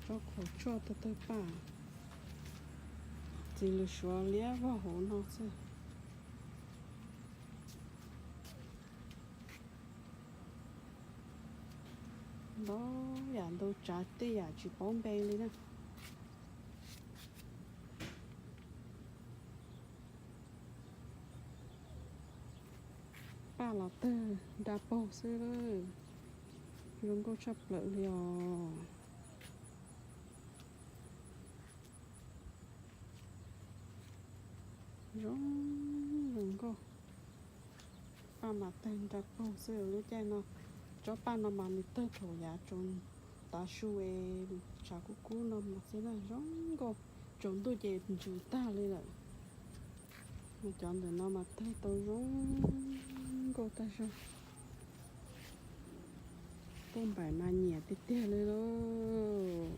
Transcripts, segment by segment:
Tsob qhuav tshuaj tawg tawg paj, txiv lws suav liab vog hauv no xwb. Ntau yam ntau tsav tej yam tsis paub npe li na. Paj los tawg nra paug xwb, zoo nkauj tshaj plaws li os. Zoo, zoo nkauj. Paj mas tawg nra paug xwb lub caij no. Tsob paj no mas nws tawg thaum yav tsaus tav su es tshav kub kub no mas xwb na, zoo nkauj. Tsaus ntuj ces ntsws tag li lawm. Cov ntawm no mas tawg tau zoo nkauj tag zog. Tuaj npaim mas nyiam tiag tiag li lauj.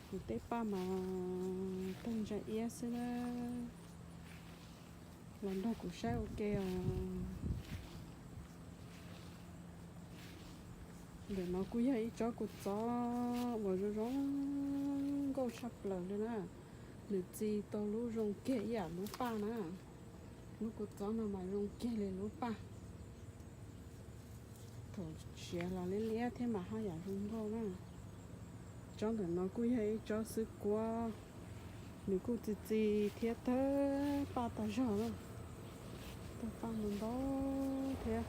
Kuv tej paj mas tawg ntsa iab xwb na. Los nrog kuv saib ua ke os. Ntawm no kuj yog ib tsob kua txob uas zoo zoo nkauj tshaj plaws li na. Nws txi tau lub zoo kiag ib yam lub paj na. Lub kua txob no mas zoo kiag li lub paj. Thaum siav los liab liab thiab mas haj yam zoo nkauj na. Tsob ntawm no kuj yog ib tsob xwb kuab, nws kuj txi txi thiab tawg paj tag zog na. Tawg paj ntau ntau thiab.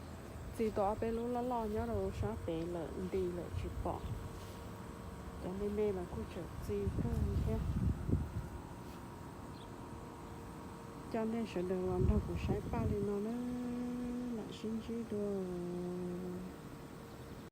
Txi tau ob peb lub loj loj nyob rau sab pem lawm nti lawm tsis pom. Cov me me los kuj tseem txi kawg thiab. Coj nej sawv daws los nrog kuv saib paj li no na, mam sib ntsib dua.